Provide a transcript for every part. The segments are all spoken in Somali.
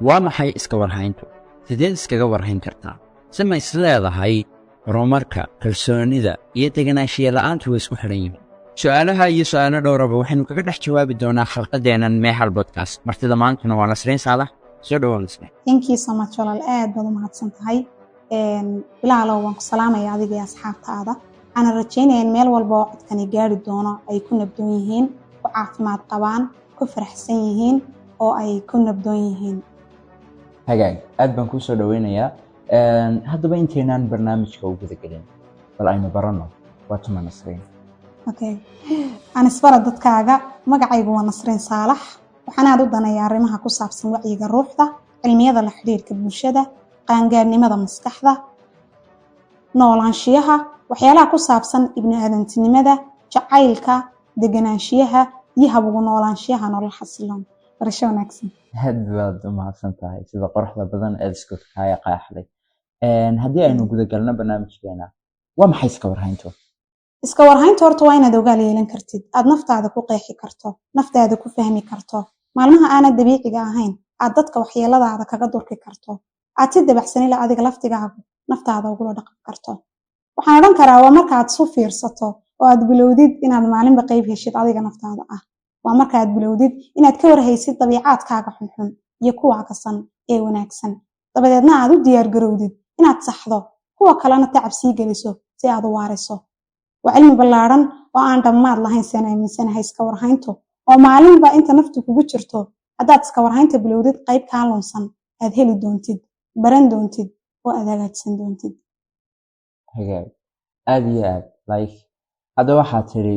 Waa maxay iska warhayntu? Sideed iskaga warhayn kartaa? Se ma is leedahay horumarka, kalsoonida iyo deganaanshiya la'aantu way isku xidhan yihiin? Su'aalaha iyo su'aalo dhowraba waxaynu kaga dhex jawaabi doonaa xalqadeennan Meexal Podcast. Martida maantuna waa Nasriin Saalax. Soo dhawow, Nasriin. Thank you so much, walaal, aad baad u mahadsan tahay. Bilaalow, waan ku salaamaya adiga iyo asxaabtaada. Waxaana rajaynaya in meel walba oo codkani gaari doono ay ku nabdoon yihiin, ku caafimaad qabaan, ku faraxsan yihiin oo ay ku nabdoon yihiin. Hagaag, aad baan kuu soo dhoweynayaa. Haddaba intaynaan barnaamijka u gudagelin, bal aynu baranno waa tuma Nasriin. Okay, aan isbara dadkaaga. Magacaygu waa Nasriin Saalax. Waxaan aad u daneeya arrimaha ku saabsan wacyiga ruuxda, cilmiyada la xidhiirka bulshada, qaangaarnimada maskaxda, noolaanshiyaha, waxyaalaha ku saabsan ibni aadantinimada, jacaylka, deganaanshiyaha iyo habugu noolaanshiyaha nolol xasiloon. Barasho wanaagsan. Aad baad u mahadsan tahay sida quruxda badan eed isku kaaya qaaxday. Haddii aynu gudagalno barnaamijkeena, waa maxay iska warhayntu? Iska warhaynta horta waa inaad ogaal yeelan kartid, aad naftaada ku qeexi karto, naftaada ku fahmi karto, maalmaha aanad dabiiciga ahayn aad dadka waxyeeladaada kaga durki karto, aad si dabacsanila adiga laftigaagu naftaada ugula dhaqmi karto. Waxaan odhan karaa waa marka aad isu fiirsato oo aad bilowdid inaad maalinba qayb heshid adiga naftaada ah. Waa marka aad bilowdid inaad ka warhaysid dabiicaadkaaga xunxun iyo kuwa kasan ee wanaagsan, dabadeedna aad u diyaargarowdid inaad saxdo, kuwa kalena tacab sii geliso si aad u waariso. Waa cilmi ballaadhan oo aan dhammaad lahayn saan aaminsanahay iska warhayntu, oo maalinba inta naftu kugu jirto haddaad iska warhaynta bilowdid, qayb kaa lunsan aad heli doontid, baran doontid oo aad hagaajsan doontid. Hagaag, aad iyo aad. Like, hadda waxaad tidhi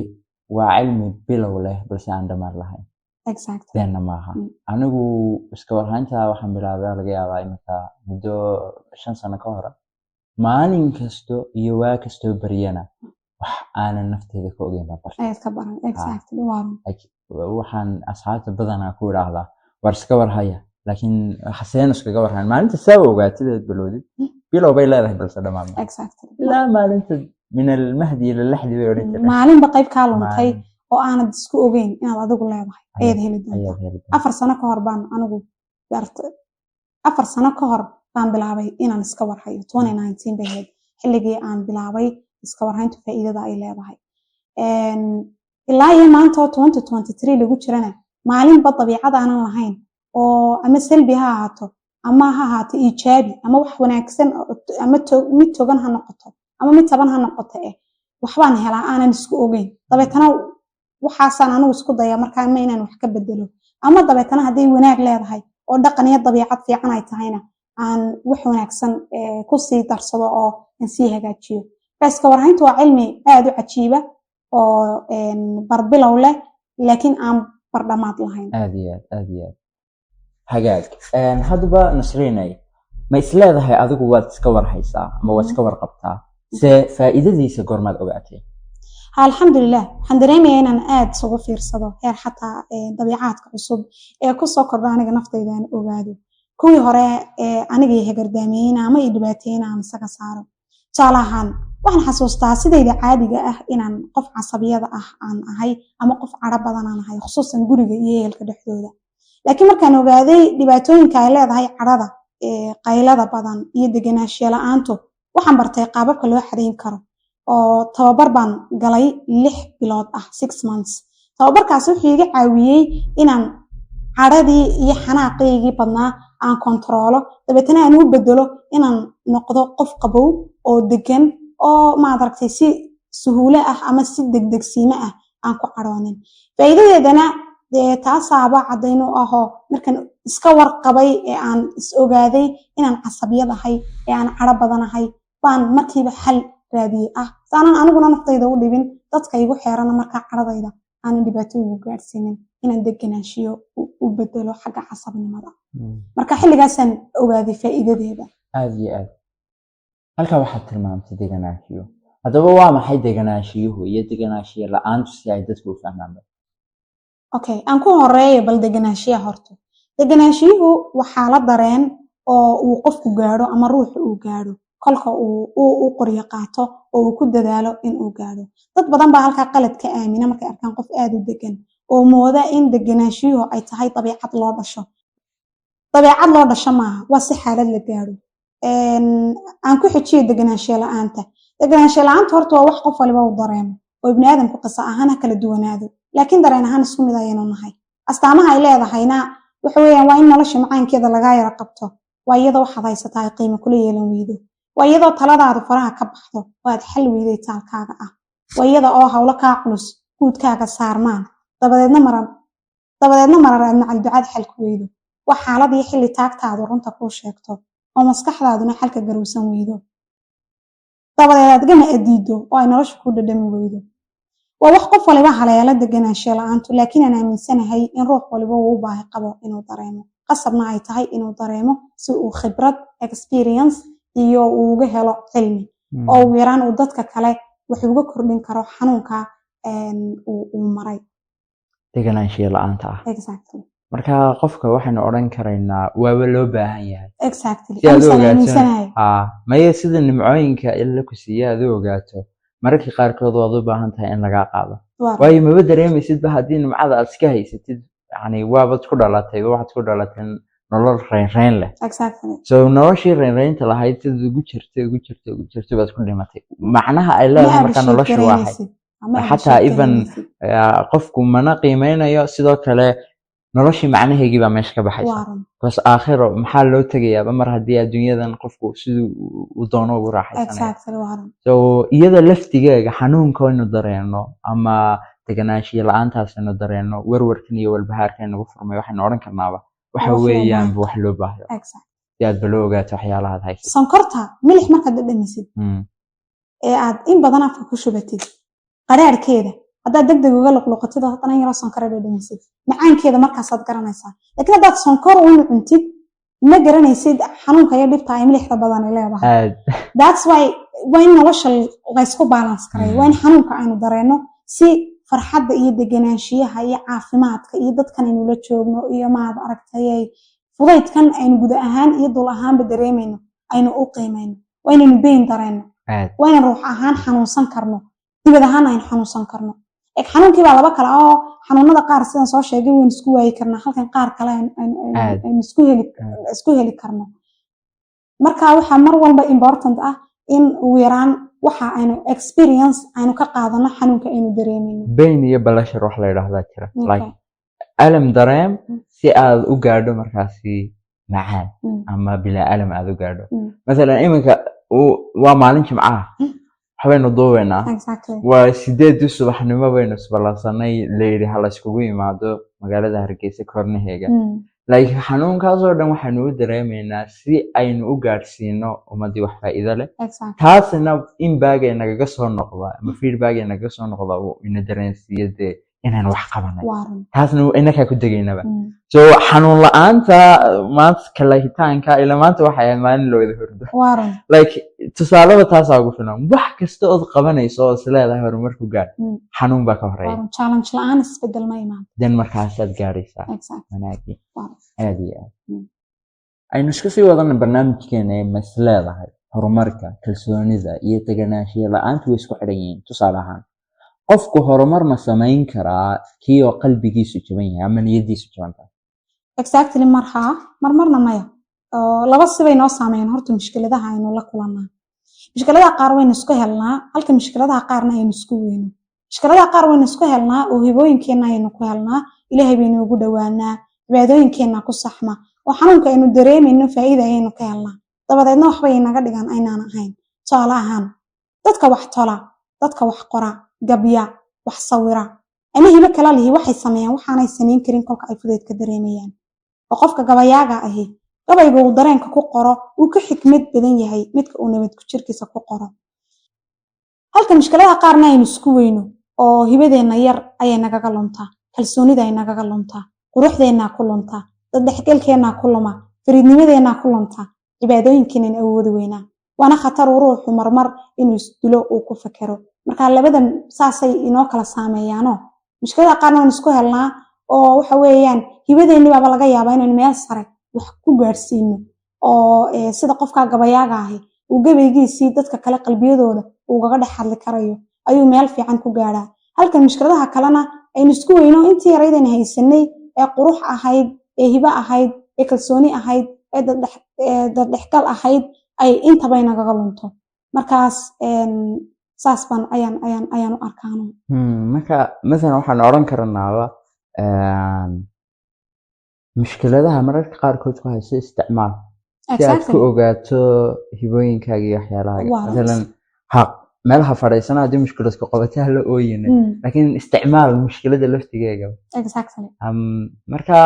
waa cilmi bilow leh balse aan dhammaad lahayn. Beenna maaha. Anigu iska warhaynta waxaan bilaabay, laga yaabaa iminka muddo 5 sano ka hore. Maalin kasto iyo waa kastoo baryana wax aanan nafteyda ka ogeyn baan bartay. Ayaad ka baran, exactly, waa run. Like, waxaan asxaabta badanaa ku idhaahdaa, "War iska warhaya," laakiin xaseen iskaga warhayan maalinta saa ogaatid eed bilowdid. Bilow bay leedahay balse dhammaan ma ilaa maalinta min almahdi ila laxdi bay odhan jireen. Maalinba qayb kaa luntay oo aanad isku ogeyn inaad adigu leedahay ayaad heli doontaa. Ayaad heli doontaa. 4 sano ka hor baan anigu bartay, 4 sano ka hor baan bilaabay inaan iska warhayo. 2019 bay ahayd xilligii aan bilaabay iska warhayntu faa'iidada ay leedahay. Ilaa iyo maanta oo 2023 lagu jirana, maalinba dabiicad aanan lahayn oo ama salbi ha ahaato ama ha ahaato iijaabi ama wax wanaagsan ama mid togan ha noqoto ama mid taban ha noqoto, waxbaan helaa aanan isku ogeyn. Dabeetana waxaasaan anigu isku daya markaa ama inaan wax ka bedelo, ama dabeetana hadday wanaag leedahay oo dhaqan iyo dabiicad fiican ay tahayna, aan wax wanaagsan kusii darsado oo aan sii hagaajiyo. Marka iska warhayntu waa cilmi aad u cajiiba oo barbilow leh laakiin aan bardhamaad lahayn. Aad iyo aad, aad iyo aad. Hagaag. Haddaba Nasriinay, ma isleedahay adigu waad iska warhaysaa ama waad iska warqabtaa? Se faa'iidadiisa goormaad ogaatay? Ha, alxamdulilah, waxaan dareemayaa inaan aad isugu fiirsado heer xataa dabiicaadka cusub ee kusoo kordha aniga naftayda aan ogaado, kuwii hore ee aniga i hagardaameeyeyna ama i dhibaateeyeyna aan isaga saaro. Tusaale ahaan, waxaan xasuustaa sidayda caadiga ah inaan qof casabiyada ah aan ahay ama qof cadho badan aan ahay, khusuusan guriga iyo ehelka dhexdooda. Laakiin markaan ogaaday dhibaatooyinka ay leedahay cadhada, qaylada badan iyo deganaanshiyo la-aantu, waxaan bartay qaababka loo xareyn karo oo tababar baan galay 6 bilood ah, 6 months. Tababarkaasi wuxuu iga caawiyey inaan cadhadii iyo xanaaqaygii badnaa aan kontaroolo, dabeetana aan u bedelo inaan noqdo qof qabow oo degan oo maad aragtay si suhuulo ah ama si degdegsiimo ah aan ku cadhoonin. Faa'iidadeedana dee taasaaba caddayn u ahoo markaan iska warqabay ee aan is ogaaday inaan casabiyad ahay ee aan cadho badanahay, baan markiiba xal raadiyey ah saanan aniguna naftayda u dhibin, dadka igu xeerana markaa cadhadayda aanan dhibaato ugu gaadhsiinin, inaan deganaanshiyo u bedelo xagga casabnimada. Marka xilligaasaan ogaaday faa'iidadeeda. Aad iyo aad. Halkaa waxaad tilmaamtay deganaanshiyo. Haddaba waa maxay deganaanshiyuhu iyo deganaanshiyo la-aantu, si ay dadku u fahmaanba? Okay, aan ku horeeyo bal deganaanshiyaha horta. Deganaanshiyuhu waxaa la dareen oo uu qofku gaadho ama ruuxu uu gaadho kolka uu u qoryo qaato oo uu ku dadaalo in uu gaadho. Dad badan baa halkaa qalad ka aamina markay arkaan qof aad u degan oo mooda in deganaanshiyuhu ay tahay dabiicad loo dhasho. Dabeecad loo dhasho maaha, waa si xaalad la gaadho. Aan ku xijiyo deganaanshiya la-aanta. Deganaanshiya la-aanta horta waa wax qof waliba uu dareemo, oo ibni aadamku qisa ahaan ha kala duwanaado, laakiin dareen ahaan isku mid ayaynu nahay. Astaamaha ay leedahayna waxa weeyaan waa in nolosha macaankeeda lagaa yara qabto, waa iyadoo waxaad haysataa ay qiimo kula yeelan weydo, waa iyadoo taladaadu faraha ka baxdo oo aad xal weyday taalkaaga ah, waa iyada oo hawlo kaa culus guudkaaga saarmaan, dabadeedna marar aad macalducaad xal ku weydo, waa xaalad iyo xilli taagtaadu runta kuu sheegto oo maskaxdaaduna xalka garowsan weydo, dabadeed aad gama adiido oo ay nolosha kuu dhadhami weydo. Waa wax qof waliba haleelo deganaanshiya la-aantu, laakiin aan aaminsanahay in ruux waliba uu u baahi qabo inuu dareemo, qasabna ay tahay inuu dareemo si uu khibrad, experience iyo uu uga helo cilmi, oo ugu yaraan uu dadka kale wax uga kordhin karo xanuunka uu maray. Deganaanshiya la-aanta ah. Exactly. Marka qofka waxaynu odhan karaynaa waaba loo baahan yahay. Exactly. Si aad u Amisaan ogaato aaminsanahay. Haa, maye, sida nimcooyinka illa ku siiya aad u ogaato, mararka qaarkood waad u baahan tahay in lagaa qaado. Waayo, maba dareemaysidba haddii nimcada aad iska haysatid. Yani waabad ku dhalatay, waxaad ku dhalatay nolol reynreyn leh. So noloshii reynreynta lahayd sidaad ugu jirtay, ugu jirtay, ugu jirtay baad ku dhimatay. Macnaha ay Ma leedahay marka appreciate noloshu waa hay garaynaysid. Ma xataa appreciate even garaynaysid. Qofku mana qiimeynayo. Sidoo kale noloshii macnaheygii baa meesha ka baxaysa. Waa run. Bas aakhiro maxaa loo tegayaaba mar haddii adduunyadan qofku siduu u doono ugu raaxaysanayo? Exactly, waa run. So iyada laftigeega xanuunkaynu dareeno ama deganaanshiya la-aantaasaynu dareeno, warwarkan iyo walbahaarkan nagu furmay, waxaynu odhan karnaaba waxa Wax loo weeyaanba baahan. wax loo baahdo si aad balo ogaato waxyaalahaad haysato. Sonkorta milix markaad dhadhamisid ee aad in badan afka ku shubatid, qadhaadhkeeda haddaad degdeg uga luqluqatid oo haddana yaroo sonkora dhadhamisid, macaankeeda markaasaad garanaysaa. Laakiin haddaad sonkor uun cuntid, ma garanaysid xanuunka iyo dhibta ay milixda badan ay leedahay. That's why waa in nolosha laysku balance gareeyo. Waa in xanuunka aynu dareenno si farxadda iyo deganaanshiyaha iyo caafimaadka iyo dadkan aynu la joogno iyo maad aragtay fudaydkan aynu guud ahaan iyo dul ahaanba dareemayno aynu u qiimayno. Waa inaynu pain dareenno. Waa inaan ruux ahaan xanuunsan karno, dibad ahaan aynu xanuunsan karno. Eg, xanuunkii baa laba kale oo xanuunada qaar sidaan soo sheegay waynu isku waayi karnaa, halkan qaar kale aynu isku heli karno. Marka waxaa mar walba important ah in ugu yaraan waxa aynu experience aynu ka qaadano xanuunka aynu dareemayno. Pain iyo pleasure wax la yidhaahdaa jira, like alam dareem si aad u gaadho markaasi macaan ama bilaa alam aad u gaadho. Masalan iminka waa maalin Jimcaha, waxbaynu duubaynaa. Waa 8dii subaxnimo baynu isballansanay, layidhi ha layskugu yimaado magaalada Hargeysa koornaheega. Like xanuunkaasoo dhan waxaynu u dareemaynaa si aynu u gaadhsiino ummaddii wax faa'iido leh. Taasina feedback ay nagaga soo noqda ama feedback ay nagaga soo noqda uu ina dareensiiyo dee inaynu wax qabanay. Waa run. Taasna inakaa ku degaynaba. So xanuun la-aanta maanta, kalahitaanka ila maanta waxay ahayd maalin la wada hurdo. Waa run. Like tusaalaba taasaa ugu filan. Wax kasta ood qabanayso oo is leedahay horumar ku gaadh, xanuun baa ka Waa horeeya. run, challenge la-aan isbedel ma imaan. Den markaasaad gaadhaysaa wanaagii. Waa run. Aad iyo aad. Aynu iska sii wadana barnaamijkeena. Ma is leedahay horumarka, kalsoonida iyo deganaanshiya la-aantu way isku xidhan yihiin? Tusaale ahaan, qofku horumar ma samayn karaa kii oo qalbigiisu jaban yahay ama niyadiisu jaban tahay? Exactly, mar haa, mar marna maya. Oo laba sibay noo saameeyaan horta mushkiladaha aynu la kulannaa. Mushkiladaha qaar waynu isku helnaa, halka mushkiladaha qaarna aynu isku weyno. Mushkiladaha qaar waynu isku helnaa oo hibooyinkeenna aynu ku helnaa, Ilaahay baynu ugu dhowaanaa, cibaadooyinkeenna ku saxma, oo xanuunka aynu dareemayno faa'iida ayaynu ka helnaa, dabadeedna waxbay inaga dhigaan aynaan ahayn. Tusaale ahaan, dadka wax tola, dadka wax qora, gabya, wax sawira ama hibo kala lihi waxay sameeyaan waxaanay samayn karin kolka ay fudayd ka dareemayaan. Oo qofka gabayaaga ahi gabayga uu dareenka ku qoro uu ka xikmad badan yahay midka uu nabad ku jirkiisa ku qoro. Halka mushkiladaha qaarna aynu isku weyno oo hibadeenna yar ayay nagaga luntaa, kalsoonida ay nagaga luntaa, quruxdeennaa ku luntaa, dad dhexgalkeennaa ku luma, fariidnimadeennaa ku luntaa, cibaadooyinkeenan awoodi weynaa. Waana khatar uu ruuxu marmar inuu isdilo uu ku fekero. Marka labada saasay inoo kala saameeyaano. Mushkiladaha qaarna waan isku helnaa oo waxa weeyaan hibadeenni baaba laga yaabaa inaynu meel sare wax ku gaadhsiino, oo sida qofka gabayaaga ahi uu gabaygiisii dadka kale qalbiyadooda ugaga dhex hadli karayo ayuu meel fiican ku gaadhaa. Halkan mushkiladaha kalena aynu isku weyno, intii yaraydayna haysanay ee qurux ahayd, ee hibo ahayd, Ee kalsooni ahayd, ee daddhexgal ahayd, ay intaba inagaga lunto. Markaas saas baan ayaan u arkaano. Marka mathalan waxaan odhan karanaaba mushkiladaha mararka qaarkood ku hayso isticmaal si aad ku ogaato hibooyinkaaga iyo waxyaalahaaga. Mathalan ha meelaha fadhiisana haddii mushkilad ku qabato ha la ooyine, laakiin isticmaal mushkilada laftigeega. Marka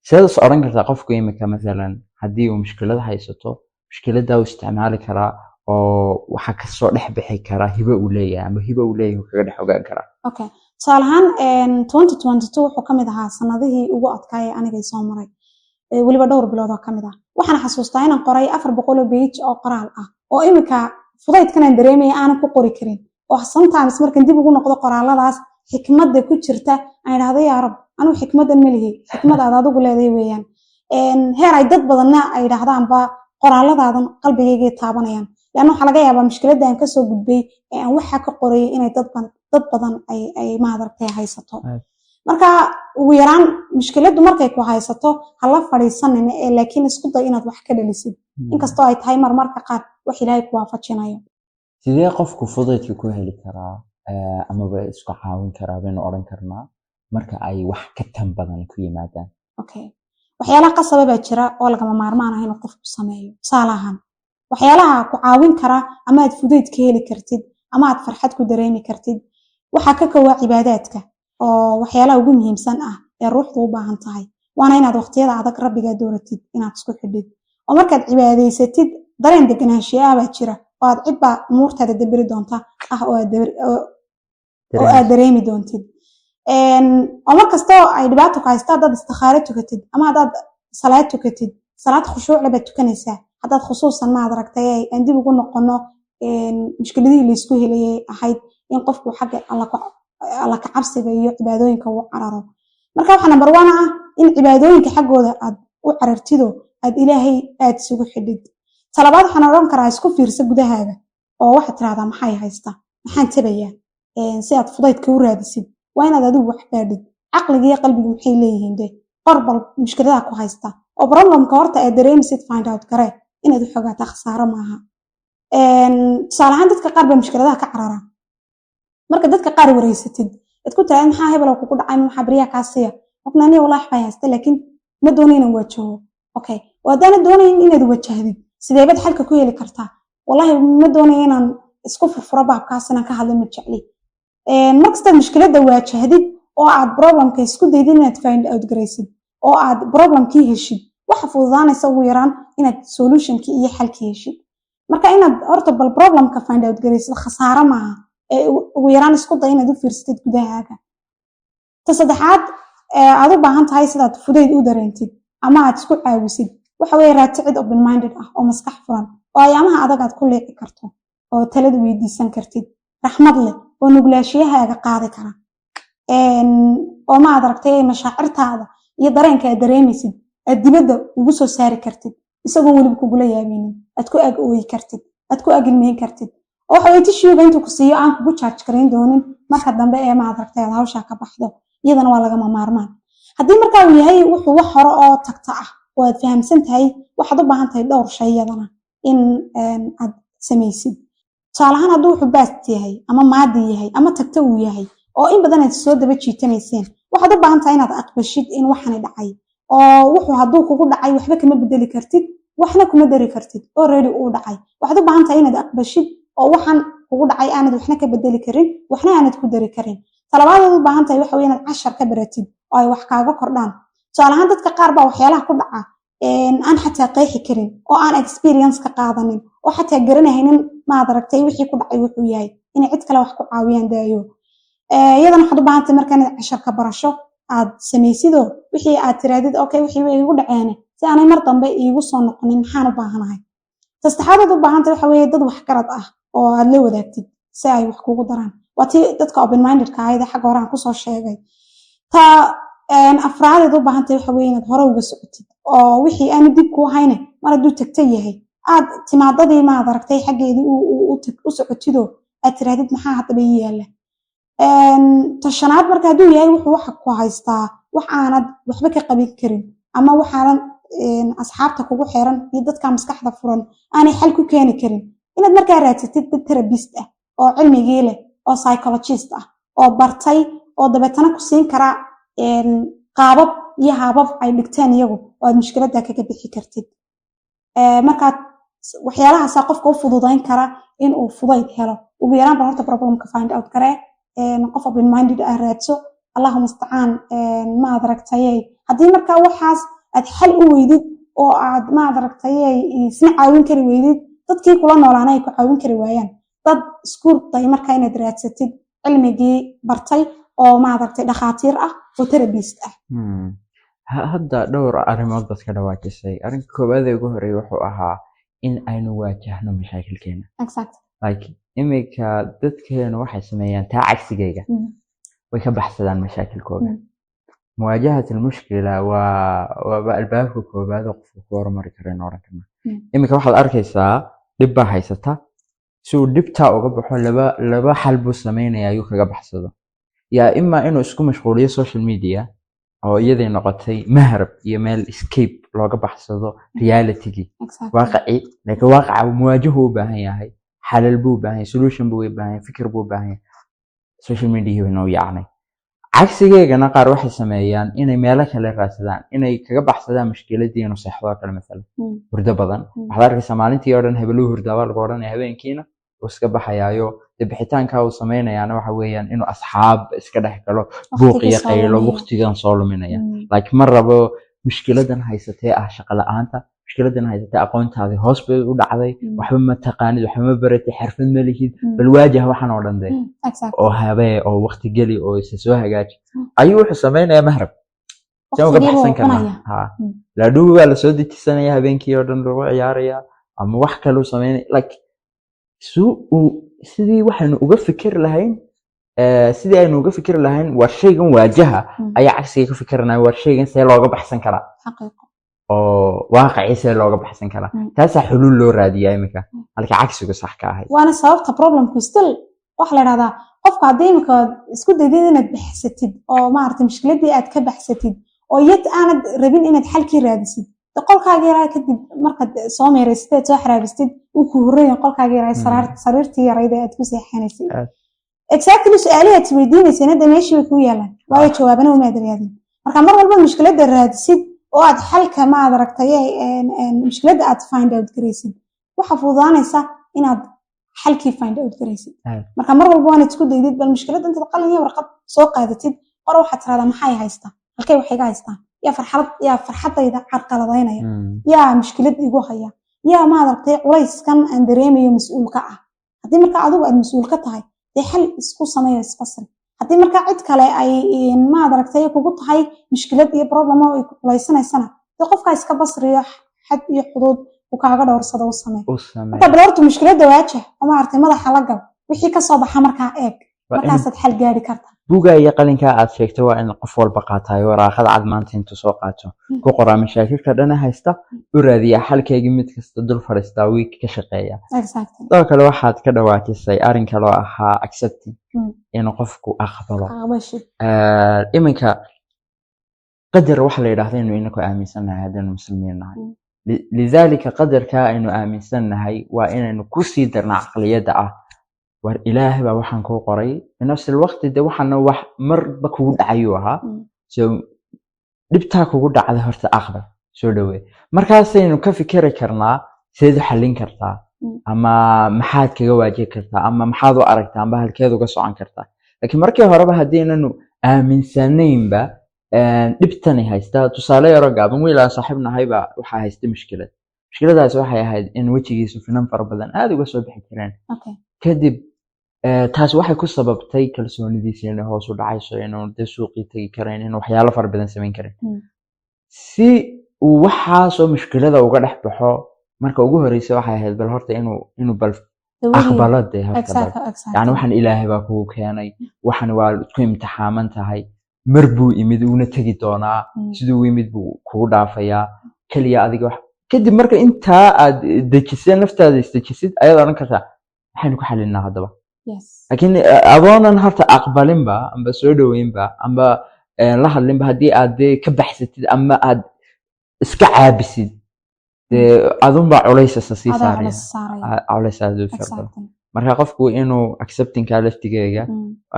sideed is odhan kartaa qofku imika mathalan haddii uu mushkilad haysato, mushkiladda uu isticmaali karaa oo waxaa kasoo dhex bixi karaa hibo uu leeyahay ama hibo uu leeyahay uu kaga dhex ogaan karaa? Okay, tusaale ahaan 2022 wuxuu ka mid ahaa sanadihii ugu adkaayay aniga soo maray, weliba dhowr bilood oo ka mid ah. Waxaan xasuustaa inaan qoray 400 oo page oo qoraal ah, oo imika fudaydkan aan dareemaya aanan ku qori karin, oo sometimes markaan dib ugu noqdo qoraalladaas xikmadda ku jirta aan idhahdo, "Yaa Rab, anugu xikmaddan ma lihi, xikmad aad adigu leedahay weeyaan." Heer ay dad badanna ay idhahdaanba qoraalladaadan qalbigaygay taabanayaan, leanna waxaa laga yaabaa mushkiladda aan kasoo gudbay ee aan waxa ka qorayay inay dad badan ay maaragtay haysato. Marka ugu yaraan mushkiladdu markay ku haysato ha la fadhiisanin ee laakiin isku day inaad wax ka dhalisid, inkastoo ay tahay marmarka qaar wax Ilaahay ku waafajinayo. Sidee qofku fudaydka ku heli karaa amaba isku caawin karaa baynu odhan karnaa marka ay wax ka tan badan ku yimaadaan? Okay, waxyaalaha qasaba baa jira oo lagama maarmaan ah inuu qofku sameeyo. Tusaale ahaan, waxyaalaha ku caawin kara ama aad fudayd ka heli kartid ama aad farxad ku dareemi kartid waxaa ka kowaa cibaadaadka, oo waxyaalaha ugu muhiimsan ah ee ruuxdu u baahan tahay, waana inaad waqtiyada adag Rabbigaa dooratid inaad isku xidhid, oo markaad cibaadaysatid dareen deganaanshiya ah baa jira oo aad cidbaa umuurtaada daberi doonta ah oo aad dareemi doontid. Oo mar kastoo ay dhibaato ku haysto haddaad istikhaaro tukatid ama haddaad salaad tukatid, salaad khushuucle baad tukanaysaa. Haddaad khusuusan maad aragtay aan dib ugu noqono mushkiladihii laysku helayay ahayd in qofku xagga Alla ka cabsiga iyo cibaadooyinka uu cararo. Marka waxaa number one ah in cibaadooyinka xaggooda aad u carartido, aad Ilaahay aad isugu xidhid. Talabaad waxaan odhan karaa isku fiirsa gudahaaga oo waxaad tirahdaa, "Maxay haysta? Maxaan tabayaa?" Si aad fudaydka u raadisid waa inaad adigu wax baadhid. Caqliga iyo qalbigu maxay leeyihiin de? Qor bal mushkiladaha ku haysta oo problemka horta aad dareemisid find out garee. Inaad u xogaataa khasaaro maaha. Tusaale ahaan, dadka qaar baa mushkiladaha ka carara. Marka dadka qaar wareysatid ad ku tiraahid, "Maxaa hebel kugu dhacay? Maxaa baryaha kaa siiya?" Qofna, "Aniga walaahi waxbay haysta, laakiin ma doonayo inaan wajaho." Okay, oo haddaana doonayn inaad wajahdid, sideebad xalka ku heli kartaa? "Wallahi ma doonayo inaan isku furfuro baabkaas, inaan ka hadlo ma jecli." Markastaad mushkiladda waajahdid oo aad problemka isku daydid inaad find out garaysid oo aad problemkii heshid, waxa fududaanaysa ugu yaraan inaad solutionkii iyo xalkii heshid. Marka inaad horta bal problemka find out garaysid khasaaro maaha, ee ugu yaraan isku day inaad u fiirsatid gudahaaga. Ta saddexaad aad u baahan tahay sidaad fudayd u dareentid ama aad isku caawisid waxa weeye raati cid open minded ah oo maskax furan, oo ayaamaha adag aad ku liici karto oo talada weydiisan kartid, raxmad leh oo nuglaashiyahaaga qaadi kara, oo maad aragtay mashaacirtaada iyo dareenka aad dareemaysid aad dibadda ugu soo saari kartid isagoon weliba kugula yaabeynin, aad ku ag ooyi kartid, aad ku ag ilmeyn kartid, oo waxa weye tissuega intuu ku siiyo aan kugu charge garayn doonin marka dambe ee maad aragtay aad hawshaa ka baxdo. Iyadana waa lagama maarmaan. Haddii markaa uu yahay wuxuu wax hore oo tagta ah oo aad fahamsan tahay, waxaad u baahan tahay dhowr shay iyadana in aad samaysid. Tusaale ahaan, hadduu wuxuu past yahay ama maadi yahay ama tagta uu yahay oo in badan aad soo daba jiitamayseen, waxaad u baahan tahay inaad aqbashid in waxani dhacay, oo wuxuu hadduu kugu dhacay waxba kama bedeli kartid, waxna kuma dari kartid, already uu dhacay. Waxaad u baahan tahay inaad aqbashid oo waxan kugu dhacay aanad waxna ka bedeli karin, waxna aanad ku dari karin. Talabaadaad u baahan tahay waxa weye inaad cashar ka baratid oo ay wax kaaga kordhaan. Tusaale ahaan, dadka qaar baa waxyaalaha ku dhaca aan xataa qeexi karin oo aan experience ka qaadanin oo xataa garanahaynin maad aragtay wixii ku dhacay wuxuu yahay, inay cid kale wax ku caawiyaan daayo. Iyadana waxaad u baahan tahay marka inaad cashar ka barasho aad samaysidoo wixii aad tirahdid, "Okay, wixii way igu dhaceene, si aanay mar dambe iigu soo noqonin maxaan u baahanahay?" Saddexaadaad u baahan tahay waxa weeye dad waxgarad ah oo aad la wadaagtid si ay wax kugu daraan. Waa tii dadka open mindedka ahayd ee xagga hore aan kusoo sheegay. Ta afraadeed u baahan tahay waxa weeye inaad hore uga socotid oo wixii aanu dib kuu hayne mar hadduu tagta yahay aad timaadadii maad aragtay xaggeedii u socotidoo aad tirahdid, "Maxaa haddaba ii yaalla?" Ta shanaad, marka hadduu yahay wuxuu waxa ku haystaa wax aanad waxba ka qabin karin ama waxaanan Asxaabta kugu xiran iyo dadka maskaxda furan aanay xal ku keeni karin, inaad markaa raadsatid dad therapist ah oo cilmigii leh oo psychologist ah oo bartay oo dabeetana ku siin kara qaabab iyo habab ay dhigteen iyagu oo aad mushkiladda kaga bixi kartid. Markaa waxyaalahaasaa qofka u fududayn kara in uu fudayd helo. Ugu yaraan bal horta problemka find out garee, qof open minded ah raadso. Allahu mustacaan. Maad aragtayey, haddii markaa waxaas aad xal u weydid oo aad, maad aragtayey, isna caawin kari weydid, dadkii kula noolaana ay ku caawin kari waayaan, dad isku day markaa inaad raadsatid cilmigii bartay oo, maad aragtay, dhakhaatiir ah oo therapist ah. Hadda dhowr arrimood baad ka dhawaajisay. Arrinka koowaad ee ugu horreeya wuxuu ahaa in aynu waajahno mashaakilkeena. Like imika dadkeenu waxay sameeyaan taa cagsigeyga, way ka baxsadaan mashaakilkooda. Muwaajahat almushkila waaba albaabka koowaad oo qofku ku horumari karo in oran karna. Imika waxaad arkaysaa dhib baa haysata, si uu dhibtaa uga baxo laba xal buu sameynaya ayuu kaga baxsado: yaa ima inuu isku mashquuliyo social media oo iyaday noqotay mahrab iyo meel escape looga baxsado realitygii, waaqicii, laakiin waaqaca muwaajahu u baahan yahay, xalal buu u baahan yahay, solution buu u baahan yahay, fikir buu u baahan yahay. Social media noo yaacnay. Cagsigeegana qaar waxay sameeyaan inay meelo kale raadsadaan inay kaga baxsadaan mushkiladii, inuu seexdo oo kale masalan, hurdo badan. Waxaad arkaysaa maalintii oo dhan hebeluu hurdaa baa lagu odhanaya, habeenkiina uu iska baxayaayo. Dee bixitaanka uu sameynayaana waxa weeyaan inuu asxaab iska dhex galo, buuq iyo soo qaylo, luminaya. Waqtigan soo luminaya. Like ma rabo mushkiladan haysatee ah shaqo la'aanta, mushkiladan haysatee aqoontaadii hoos bay u dhacday, waxba ma taqaanid, waxba ma baratid, xirfad ma lihid. Bal waajah waxan oo dhan dee oo habee oo waqti geli oo isa soo hagaaji. Ayuu wuxuu sameynayaa mahrab saan uga Waqtigii buu baxsan karnaa. cunaya. Ha, laadhuwi baa lasoo dejisanaya, habeenkii oo dhan lagu ciyaaraya ama wax kaluu sameynaya. Like su uu sidii waxaynu uga fikiri lahayn, sidii aynu uga fikiri lahayn war shaygan waajaha, ayaa cagsiga ka fikiranaya war shaygan see looga baxsan karaa oo waaqicii see looga baxsan karaa. Taasaa xuluul loo raadiyaa iminka, halka cagsigu sax ka ahayd. Waana sababta problemku still waxa la idhahdaa qofka haddii imika isku daydid inaad baxsatid oo, maaragtay, mushkiladii aad ka baxsatid oo yad aanad rabin inaad xalkii raadisid, de qolkaaga yaraa kadib markaad soo meeraysatid aad soo xaraabistid uu ku horreeyan qolkaaga yaraa, sariirtii yarayd ee aad ku seexanaysay. Exactly, su-aalihii aad isweydiinayseen hadda meeshii way kuu yaalaan, waayo jawaabana umaad raadin. Marka mar walba mushkiladda raadisid oo aad xalka, maad aragtay, mushkiladda aad find out garaysid, waxaa fududaanaysa inaad xalkii find out garaysid. Marka mar walba waanaad isku daydid bal mushkiladda intaad qalin iyo warqad soo qaadatid qora, waxaad tiraahdaa: maxay haystaa? Halkay wax iga haystaan? Yaa farxad, yaa farxadayda carqaladaynaya? Yaa mushkilad igu haya? Yaa, maad aragtay, culayskan aan dareemayo mas-uul ka ah? Haddii marka adigu aad mas-uul ka tahay, dee xal isku sameeyo, isfasri. Haddii marka cid kale ay, maad aragtay, kugu tahay mushkilad iyo problem oo ay ku culaysanaysana, dee qofkaa iska basriyo, xad iyo xuduud uu kaaga dhowrsado u samee. U samee. Marka bal horta mushkiladda waajah oo, maaragtay, madaxa la gal, wixii kasoo baxa markaa eeg. Waa in markaasaad xal gaari kartaa. Buugga iyo qalinka aad sheegtay waa in qof walba qaatayo, waraaqada cad maanta intuu soo qaato ku qoraa mashaakilka dhana haysta, u raadiyaa xalkeygii, mid kasta dul fadhiistaa, wiig ka shaqeeya. Sidoo kale waxaad ka dhawaajisay arrin kaloo ahaa accepting, inuu qofku aqbalo. Aqbashid. Iminka qadar waxa la yidhaahda inuu inaku aaminsannahay haddaynu muslimiin nahay. Lidaalika qadarka aynu aaminsannahay waa inaynu kusii darnaa caqliyadda ah war Ilaahay baa waxaan kuu qoray. Binafsi alwaqti de waxaana wax marba kugu dhacayuu ahaa. So dhibtaa kugu dhacday horta aqbal, soo dhawee, markaasaynu ka fikiri karnaa sideed u xallin kartaa ama maxaad kaga waajihi kartaa ama maxaad u aragtaa amba halkeed uga socon kartaa. Laakiin markii horeba haddiinanu aaminsanaynba dhibtani haystaa. Tusaale yaroo gaaban: wiil aan saaxiib nahay baa waxaa haystay mushkilad. Mushkiladaasi waxay ahayd in wejigiisu finan fara badan aada uga soo bixi jireen. Kadib taas waxay ku sababtay kalsoonidiisa inay hoos u dhacayso, inuu dee suuqii tegi karayn, inuu waxyaalo fara badan samayn karin. Si uu waxaasoo mushkilada uga dhex baxo, marka ugu horeysa waxay ahayd bal horta inuu bal aqbalo dee horta bal yani waxaan Ilaahay baa kugu keenay, waxan waa isku imtixaaman tahay, mar buu imid uuna tegi doonaa, siduu u yimid buu kugu dhaafayaa keliya adiga wax. Kadib marka intaa aad dejiseen, naftaada isdejisid, ayaad odhan kartaa maxaynu ku xalinaa haddaba. Laakiin adoonan horta aqbalinba amba soo dhaweynba amba la hadlinba, haddii aad dee ka baxsatid ama aad iska caabisid, dee adunbaa culays isa sii adaa saaraya. Culays saaraya. Culays aad u fara badan. Marka qofku inuu acceptingka laftigeega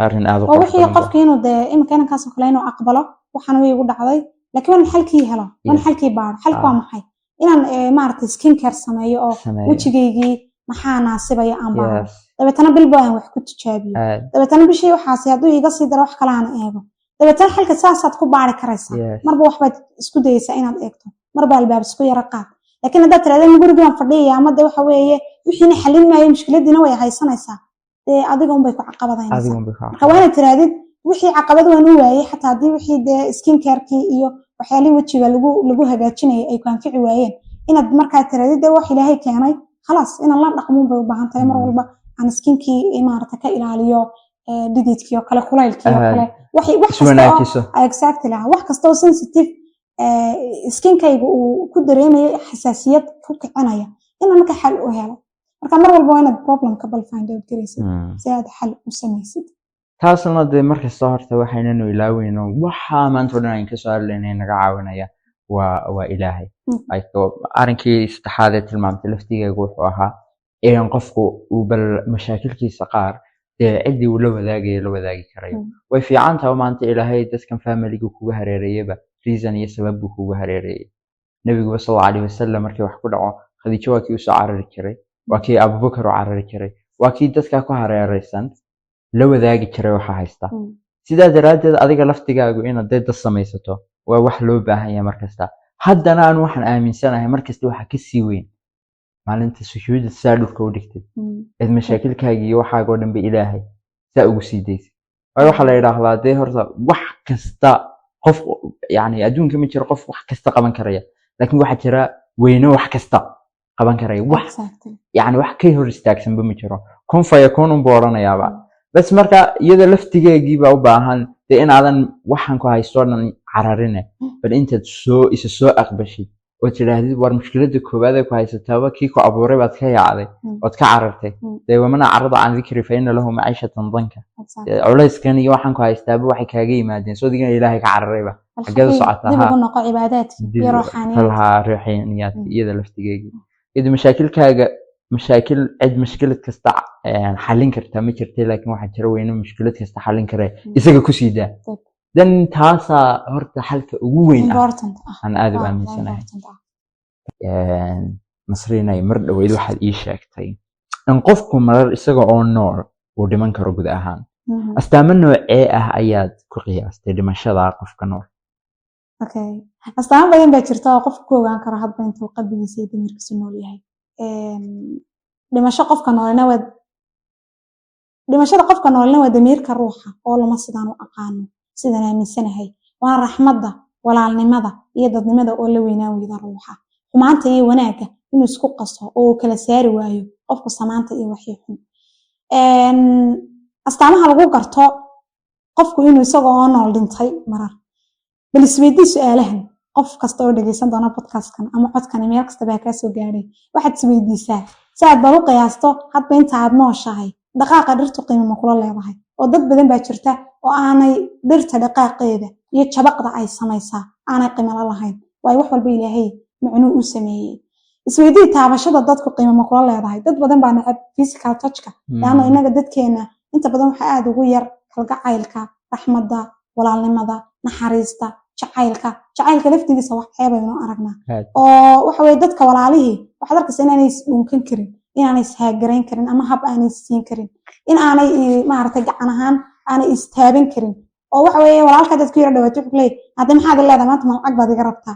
arrin aad u oo qurux wixii badan ba. Qofki inuu dee imika inankaasoo kale inuu aqbalo waxaan way igu dhacday, laakiin waan xalkii helo, waan xalkii baaro. Xalku waa maxay? Inaan maaragtay skin care sameeyo oo sameeyo. Wejigaygii maxaa naasibaya aan baaro. Dabeetana bilbo aan wax ku tijaabiyo. Dabeetana bishii waxaasi hadduu iga sii daro, wax kale aan eego. Dabeetana xalka saasaad ku baari karaysaa. Marba waxbaad isku dayeysaa inaad eegto, marba albaab isku yara qaad. Laakiin haddaad tirahda gurigii baan fadhiyaya ama de waxa weeye wixiina xalin maayo, mushkiladiina way haysanaysaa, dee adiga unbay ku caqabadaynaysaa. Adigun bay ku Marka waa inaad tirahdid wixii caqabad waan u waayey, xataa haddii wixii dee skin carekii iyo waxyaalihii wejiga lagu hagaajinayay ay ku anfici waayeen, inaad markaa tirahdid dee wax Ilaahay keenay, khalaas, inaan la dhaqmuun bay u baahan tahay. Mar walba aan skinkii maarata ka ilaaliyo dhididkii oo kale, kulaylkii oo kale, wax kasta oo iswanaajiso. Exactly, ah, wax kasta oo sensitive skinkayga uu ku dareemayo xasaasiyad ku kicinaya, inaan marka xal u helo. Marka mar walba waa inaad problemka bal find out garaysid si aad xal u samaysid. Taasna dee markasta horta waxaynanu ilaaweyno, waxaa maanta o dhan ayn kasoo hadlaynay naga caawinaya waa Ilaahay. Like, arrinkii saddexaad ee tilmaamtay laftigeega wuxuu ahaa in qofku uu bal mashaakilkiisa qaar dee ciddii uu la wadaagayo la wadaagi karayo. Way fiican tahay. Maanta Ilaahay dadkan familiga kuga hareereeyaba reason iyo sabab buu kuga hareereeyay. Nabiguba sal Allahu alayhi wasalam markii wax ku dhaco, Khadiijo waa kii usoo carari jiray, waa kii Abubakar u carari jiray, waa kii dadka ku hareereysan la wadaagi jiray waxa haysta. Sidaa daraaddeed adiga laftigaagu inaad dee dad samaysato waa wax loo baahan yahay markasta. Haddana anu waxaan aaminsanahay markasta waxa kasii weyn maalinta sujuudda saa dhulka u dhigtid eed mashaakilkaaga iyo waxaaga oo dhan ba Ilaahay saa ugu sii daysid. Waayo waxaa la yidhaahdaa dee horta wax kasta qof, yani adduunka ma jiro qof wax kasta qaban karaya, laakiin waxaa jira weyne wax kasta qaban karaya. Wax yani wax ka hor istaagsanba ma jiro, kun fayakun unbuu odhanayaaba bas. Marka iyada laftigeegii baa u baahan dee inaadan waxaan ku haysto dhan cararine, bal intaad soo isa soo aqbashid oo tidhaahdid war mushkiladda koowaad ee ku haysataaba kii ku abuuray baad ka yaacday ood ka carartay. Dee ومن أعرض عن ذكري فإن له معيشة ضنكا. Culayskan iyo waxaan ku haystaaba waxay kaaga yimaadeen sodigana Ilaahay ka cararayba. Xageed u socotaa? Dib Ha. ugu noqo cibaadaadki iyo ruuxaaniyaadka. Falhaa ruuxaaniyaadka. Iyada laftigeegii iyada mashaakilkaaga mashaakil cid mushkilad kasta xallin karta ma jirta, laakiin waxaa jira weyne mushkilad kasta xallin kare. Isaga kusii daa. Dan taasaa horta xalka ugu weyn ah Important ah. aan aad u waa aaminsanahay. Important ah. Nasriinay, mar dhaweyd waxaad ii sheegtay in qofku marar isaga oo nool uu dhiman karo guud ahaan. Astaamo noocee ah ayaad ku qiyaastay dhimashada qofka nool? Okay, astaamo badan baa jirta oo qofku ku ogaan karo hadba intuu qalbigiisa iyo damiirkiisu nool yahay. Dhimasho qofka noolina waa dhimashada qofka noolina waa damiirka ruuxa oo lama sidaan u aqaano, sidaan aaminsanahay, waa raxmadda, walaalnimada iyo dadnimada oo la weynaan weyda ruuxa, xumaanta iyo wanaagga inuu isku qaso oo uu kala saari waayo qofku samaanta iyo waxii xun. Astaamaha lagu garto qofku inuu isagoo oo nool dhintay marar, bal isweydii su-aalahan. Qof kasta oo dhegeysan doona podcastkan ama codkani meel kasta baa kaa soo gaadhay, waxaad isweydiisaa si aad bal u qiyaasto hadba inta aad nooshahay: dhaqaaqa dhirtu qiimo ma kula leedahay? Oo dad badan baa jirta oo aanay dhirta dhaqaaqeeda iyo jabaqda ay samaysaa aanay qiimo la lahayn, waayo wax walba Ilaahay macnuu u sameeyey. Isweydii taabashada dadku qiimo ma kula leedahay? Dad badan baa necab physical touchka, laanno innaga dadkeena inta badan waxaa aada ugu yar kalgacaylka, raxmadda, walaalnimada, naxariista, jacaylka. Jacaylka laftigiisa wax ceebaynu aragnaa. Oo waxa weye dadka walaalihii waxaad arkaysa inaanay isdhunkan karin, inaanay ishaagarayn karin ama hab aanay siin karin, in aanay maaragtay gacan ahaan aanay istaaban karin. Oo waxa weye walaalka dad ku yara dhawaato wuxuu kuleeyahay, "Hadda maxaad leedahay maanta? Ma lacag baad iga rabtaa?"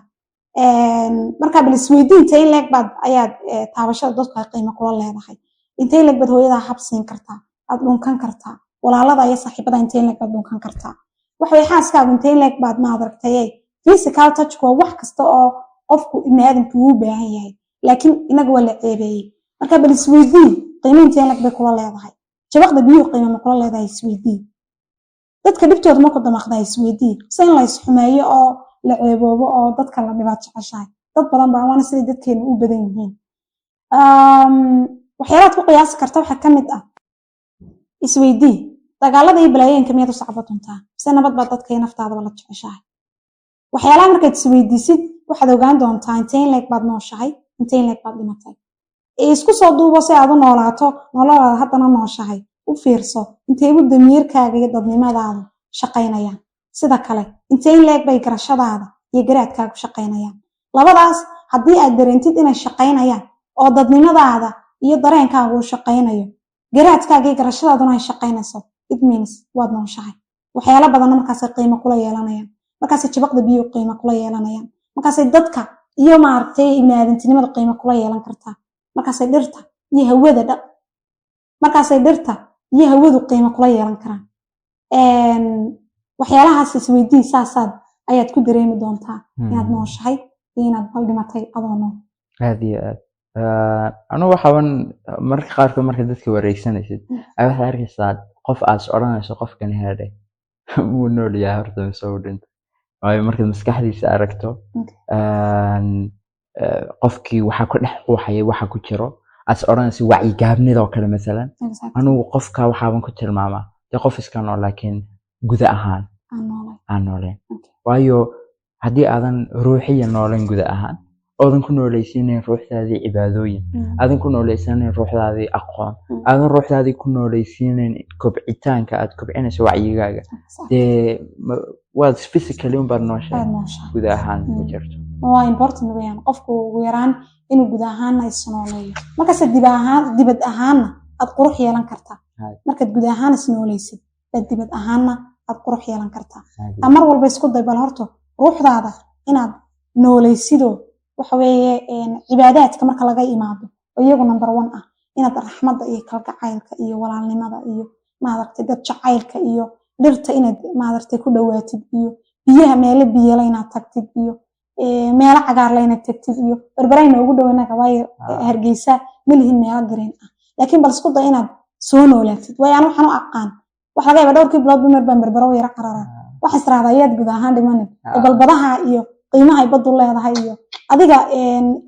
Marka bal isweydii intee in leeg baad ayaad taabashada dadku ay qiimo kula leedahay? Intee in leeg baad hooyadaa hab siin kartaa, aad dhunkan kartaa? Walaalada iyo saaxiibada intee in leeg baad dhunkan kartaa? Waxa weye xaaskaagu intee in leeg baad maaragtay? Physical touch waa wax kasta oo qofku ibni aadamku uu baahan yahay, laakiin inaga waa la ceebeeyey. Marka bal isweydii qiimo intee in leeg bay kula leedahay? Jabaqda biyuhu qiimo ma kula leedahay? Isweydii dadka dhibtooda ma ku damaqdaa? Isweydii se in la isxumeeyo oo la ceeboobo oo dadka la dhibaat jeceshahay? Dad badan baa, waana siday dadkeenu u badan yihiin. Waxyaalaad ku qiyaasi karta waxaa ka mid ah, isweydii dagaalada iyo balaayooyinka miyaad u sacbo tuntaa, mise nabad baad dadka iyo naftaadaba la jeceshahay? Waxyaalaha markaad isweydiisid, waxaad ogaan doontaa inteen leeg baad nooshahay, inteen leeg baad dhimatay. Isku soo duubo, si aad u noolaato nololaada haddana nooshahay, u fiirso inteebu damiirkaaga iyo dadnimadaadu shaqaynayaan. Sida kale, inteen leeg bay garashadaada iyo garaadkaagu shaqaynayaan? Labadaas haddii aad dareentid inay shaqaynayaan, oo dadnimadaada iyo dareenkaagu uu shaqaynayo, garaadkaaga iyo garashadaaduna ay shaqaynayso, it means waad nooshahay. Waxyaalo badanna markaasay qiimo kula yeelanayaan, markaasay jabaqda biyuhu qiimo kula yeelanayaan, markaasay dadka iyo maaragtay ibniaadantinimada qiimo kula yeelan kartaa, markaasay dhirta iyo hawadu qiimo kula yeelan karaan. Waxyaalahaas isweydii, saasaad ayaad ku dareemi doontaa inaad nooshahay iyo inaad bal dhimatay adoo nool. Aad iyo aad. Anigu waxaaban mararka qaarkood marka dadka wareegsanaysid ay waxaad arkaysaa qof aad is odhanayso, "Qofkan heedhe wuu nool yahay horta mise wuu dhintay?" Waayo, markaad maskaxdiisa aragto, qofkii waxaa ku dhex quuxaya, waxa ku jiro aad is odhanayso wacyigaabnida oo kale masalan. Anigu qofka waxaaban ku tilmaamaa dee qof iska nool, laakiin guda ahaan aan noolay aan nooleen. Waayo, haddii aadan ruuxiya nooleen guda ahaan, oodan ku noolaysiinayn ruuxdaadii cibaadooyin, aadan ku noolaysiinayn ruuxdaadii aqoon, aadan ruuxdaadii ku noolaysiinayn kobcitaanka aad kobcinayso wacyigaaga, dee waad physically unbaad nooshahay. Aad nooshahay. Guda ahaan ma jirto. Waa important weyaan qofku ugu yaraan inuu guud ahaanna isnooleeyo. Markaase dib ahaan, dibad ahaanna aad qurux yeelan kartaa. Markaad guud ahaan isnooleysid baad dibad ahaanna aad qurux yeelan kartaa. Mar walba isku day bal horta ruuxdaada inaad nooleysidoo, waxa weeye cibaadaadka marka laga imaado oo iyagu number one ah, inaad raxmadda iyo kalgacaylka iyo walaalnimada iyo maaragtay dad jacaylka iyo dhirta inaad maaragtay ku dhawaatid, iyo biyaha, meelo biyala inaad tagtid, iyo meelo cagaarla inaad tagtid, iyo Berberay noogu dhow inaga, waayo Hargeysa ma lihin meelo green ah. Laakiin bal isku day inaad soo noolaatid, waayo aan waxaan u aqaan wax laga yaaba dhowrkii biloodba mar baan Berbero yara cararaa. Waxa israahdaa, ayaad guud ahaan dhimanin balbadaha iyo qiimaha ay baddu leedahay, iyo adiga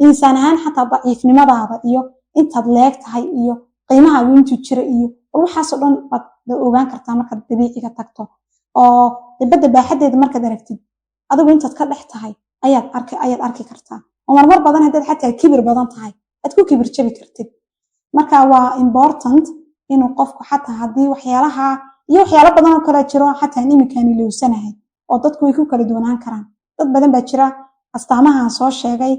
insaan ahaan xataa daciifnimadaada iyo intaad leeg tahay iyo qiimahaagu intuu jira, iyo bal waxaasoo dhan baad ogaan kartaa markaad dabiiciga tagto, oo badda baaxaddeeda markaad aragtid, adigu intaad ka dhex tahay ayaad arki kartaa, oo marmar badan haddaad xataa kibir badan tahay aad ku kibir jabi kartid. Marka waa important inuu qofku xataa haddii waxyaalaha iyo waxyaalo badan oo kale jiro xataa iminkaan ilowsanahay, oo dadku way ku kala duwanaan karaan. Dad badan baa jira astaamahan soo sheegay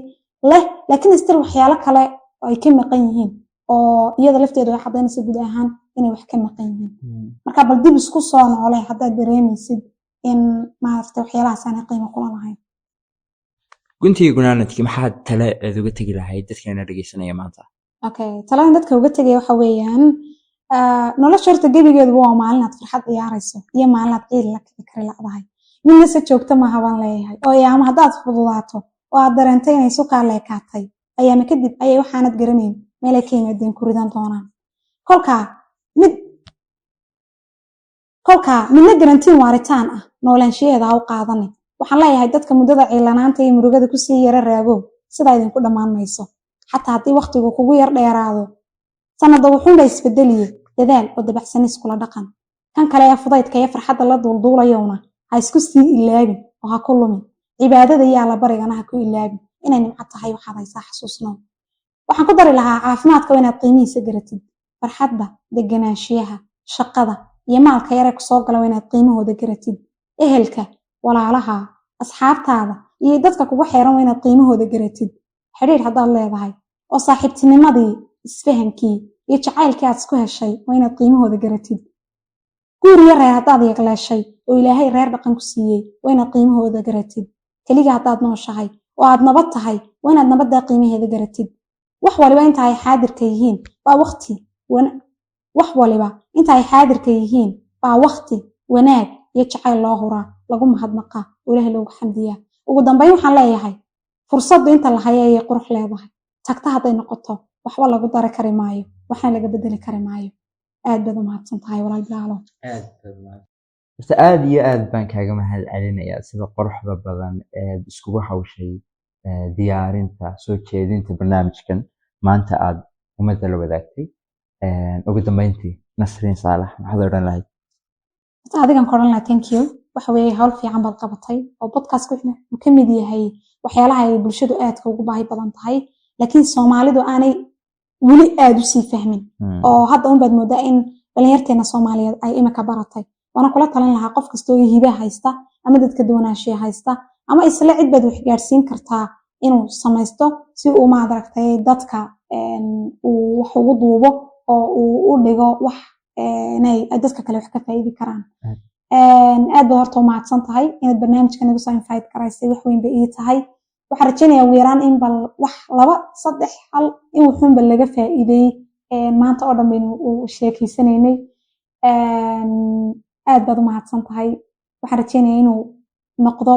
leh, laakiin still waxyaalo kale oo ay ka maqan yihiin, oo iyada lafteedu ay caddaynaysa guud ahaan inay wax ka maqan yihiin. Marka bal dib isku soo noole haddaad dareemaysid in maaragtay waxyaalahaas aanay qiimo kula lahayn. Guntiga gunaanadkii, maxaad tale aad uga tegi lahayd dadkeena dhegeysanaya maanta? Okay, taladan dadka uga tegaya waxa weeyaan, nolosha horta gebigeeduba waa maalin aad farxad ciyaarayso iyo maalin aad ciil la kici kari la'dahay. Midna se joogto maaha baan leeyahay, oo ama haddaad fududaato oo aad dareentay inay sukaa leekaatay, ayaama kadib ayay waxaanad garanayn meelay ka yimaadeen ku ridan doonaan. Kolkaa midna garantiin waaritaan ah noolaanshiyaheeda ha u qaadanin. Waxaan leeyahay dadka muddada ciilanaanta iyo murugada kusii yara raagow, sidaa idinku dhammaan mayso, xataa haddii wakhtigu kugu yar dheeraado. Sanada wuxuunba isbedeliye, dadaal oo dabacsanis kula dhaqan. Kan kale ee fudaydka iyo farxadda la duulduulayowna, ha isku sii ilaabin oo ha ku lumin cibaadada iyo allabarigana, ha ku ilaabin inay nimco tahay waxaad haysaa. Xasuusnow, waxaan ku dari lahaa, caafimaadka waa inaad qiimihiisa garatid. Farxadda, deganaanshiyaha, shaqada iyo maalka yaree kusoo gala waa inaad qiimahooda garatid. Ehelka, walaalaha, asxaabtaada iyo dadka kugu xeeran waa inaad qiimahooda garatid. Xidhiir haddaad leedahay oo saaxiibtinimadii, isfahankii iyo jacaylkii aad isku heshay, waa inaad qiimahooda garatid. Guur iyo reer haddaad yagleeshay oo Ilaahay reer dhaqan ku siiyey, waa inaad qiimahooda garatid. Keliga haddaad nooshahay oo aad nabad tahay, waa inaad nabaddaa qiimaheeda garatid. Wax waliba inta ay xaadirka yihiin baa waqti, wanaag iyo jacayl loo huraa, lagu mahadnaqaa oo Ilaahay loogu xamdiyaa. Ugu dambayn waxaan leeyahay, fursaddu inta la haya ayay qurux leedahay. Tagta hadday noqoto, waxba lagu dari kari maayo, waxna laga bedeli kari maayo. Aad baad u mahadsan tahay, walaal Bilaalo. Horta aad iyo aad baan kaaga mahad celinayaa sida quruxda badan eed iskugu hawshay diyaarinta, soo jeedinta barnaamijkan maanta aad ummadda la wadaagtay. Ugu dambeyntii, Nasriin Saalax, maxaad odhan lahayd? Horta adigan ku odhan lahaa thank you. Waxa weeye, hawl fiican baad qabatay oo podcast wuxuu ka mid yahay waxyaalaha ay bulshadu aadka ugu baahi badan tahay, laakiin Soomaalidu aanay weli aad usii fahmin, oo hadda unbaad moodaa in dhalinyarteena Soomaaliyeed ay imika baratay. Waana kula talin lahaa qof kastoo hibe haysta ama dadka duwanaanshiya haysta ama isla cid baad wax gaarsiin kartaa inuu samaysto, si uu, maad aragtay, dadka uu wax ugu duubo oo uu u dhigo wax inay dadka kale wax ka faa'iidi karaan. Aad baad horta u mahadsan tahay inaad barnaamijkan igu soo invite garaysay. Wax weyn bay ii tahay. Waxaan rajaynayaa ugu yaraan in bal wax, laba, saddex, hal in wuxuunba laga faa'iideeyey maanta oo dhan baynu u sheekeysanaynay. Aad baad u mahadsan tahay. Waxaan rajaynayaa inuu noqdo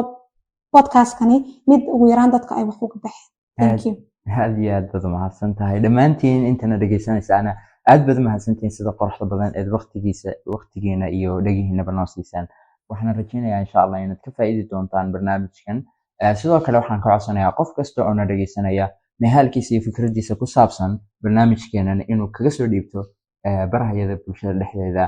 podcastkani mid ugu yaraan dadka ay wax uga baxeen. Thank you. Aad iyo aad baad u mahadsan tahay. Dhammaantiin intana dhegeysanaysaana aad baad u mahadsantihiin sida quruxda badan eed waqtigiisa, waqtigiina iyo dhegihiinaba noo siisaan. Waxaan rajaynayaa, insha Allah, inaad ka faa'iidi doontaan barnaamijkan. Sidoo kale waxaan ka codsanayaa qof kasta oo na dhegeysanaya mehaalkiisa iyo fikraddiisa ku saabsan barnaamijkeenan inuu kaga soo dhiibto barahayada bulshada dhexdeeda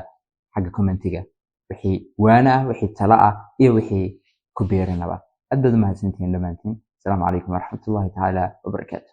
xagga commentiga, wixii waana ah, wixii talo ah iyo wixii ku biirinaba. Aad baad u mahadsantihiin dhammaantiin. Asalaamu calaykum waraxmatullahi tacaala wabarakaatu.